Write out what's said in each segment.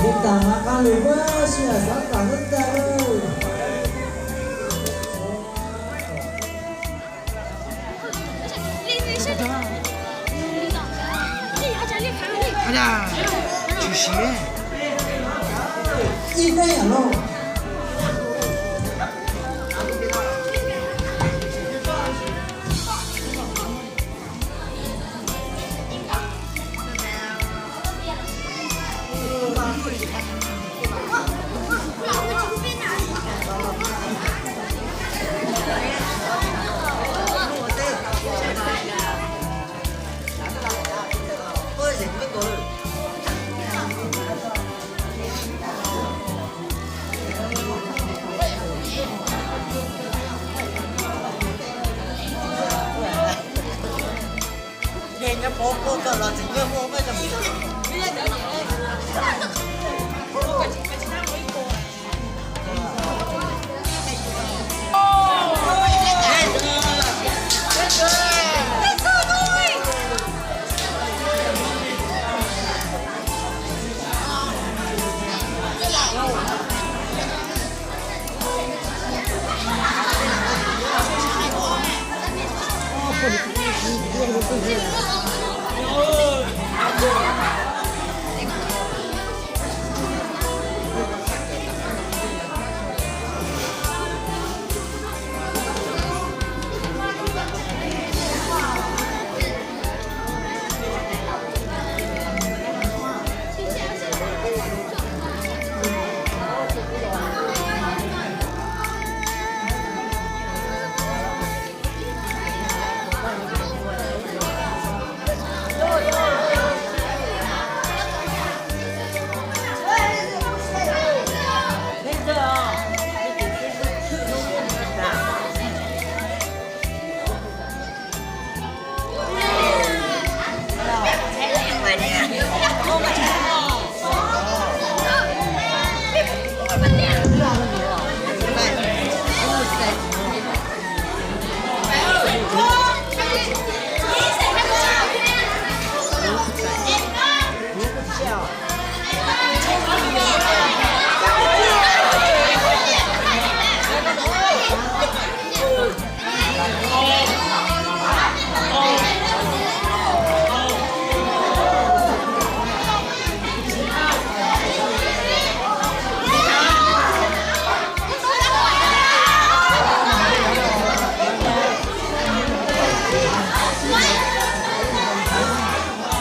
Li tas mas qab lwm, sij hawm xav tas xav tas lawm. Tsis siv ib pliag los.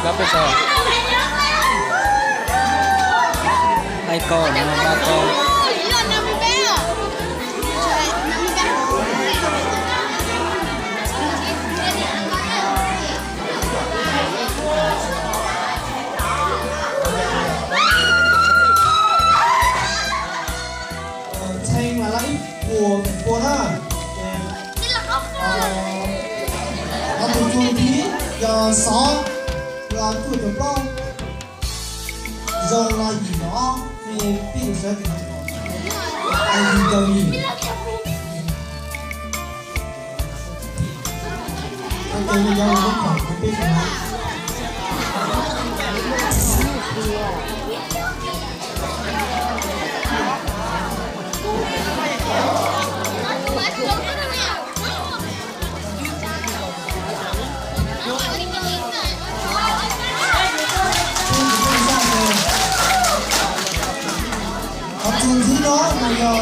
Koj peb sov. Ai koj no ba koj. Txheej mas laj ib puas feem pua na. Ces qhov tus txuas ntxiv yog xov, los cuaj caum plaub, zoo los yim los ob, ces peb yuav sawv daws, yim caum yim. Qhov txuas ntxiv no mas yog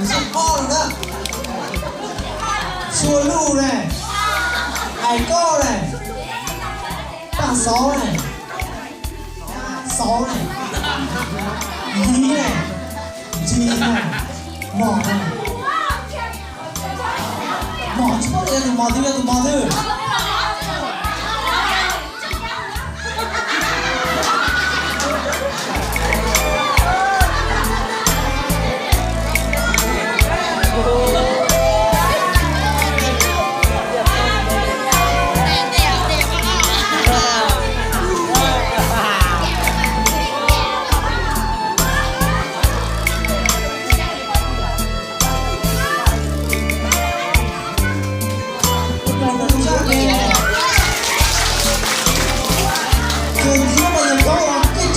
xub ob na, xua luj ne, hais koj ne, paj xauv ne, xauv ne, ntxiv ne, ntsis ne, mos ne. Mos tsis paub tias yog tus mos twg, yog tus mos twg. Tus ntxiv mas yog koj, koj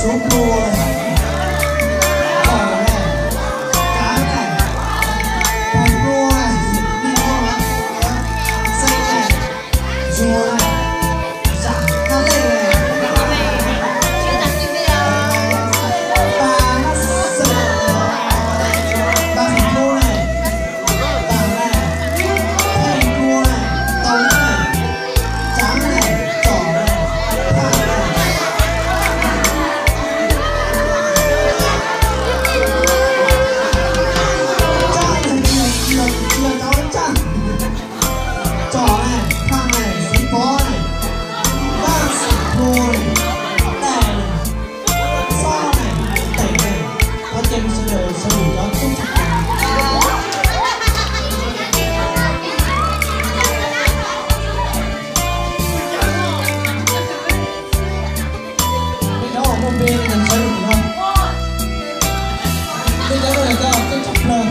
Tub plhu, kaum na, kav na, pog plhu na, me nyuam xeeb na, zuag na, zam hab leej na, pab xeem, pab xeem plhu na, tam na, pheej plhu na, tau na, tsav na, tsom na, phaj na. Tsom na, phaj na, xeev pov na, vaj xeem plhu na, dais na, txhob na, teem na. Qhov tias sawv daws sawv daws cov tub txhaj plaws. Peb cov uas muaj npe no sawv daws no. Peb cov no yog cov tub txhaj plaws.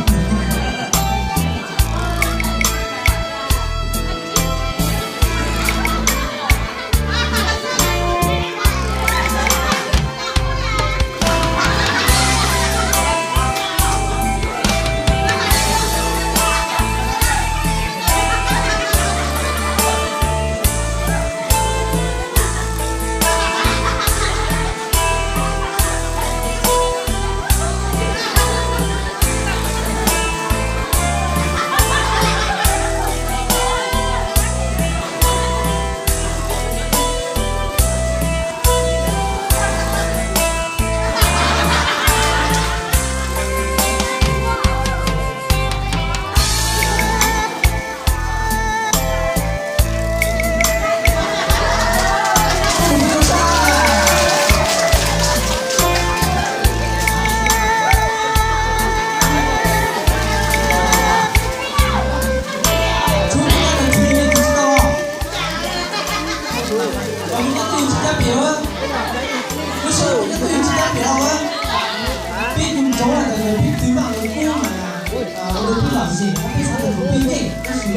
Lub sij hawm kuv nyob twj ywm tsis cab piam los, peb tus ntxoov hais tias yog peb twb maj lawv kub mas, ua rau peb lom zem, peb xav tias peb yeej, tab sis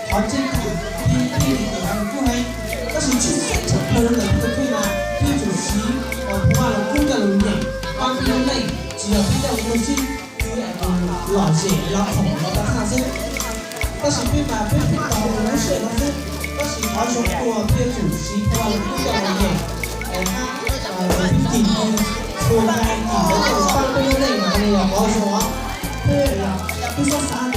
qhov tseeb tiag peb yeej li tus ntxoov lawv kub heev. Tab sis tshwj xeeb tshaj plaws rau ntawm peb tus kheej mas peb yuav tsum siv phoo vaj lawv kub coj los nyeem pab peb lub neej, tsis yog peb coj los ua xwb, peb lom zem los khoom los pab txhaj xwb. Tab sis peb mas peb pheej tos lub sij hawm no xwb, tab sis qhov zoo dua peb yuav tsum siv phoo vaj lawv kub coj los nyeem, peb kis txhua nqe kis ntawd coj los pab peb lub neej mas li yog qhov zoo os. Peb, peb txhob xav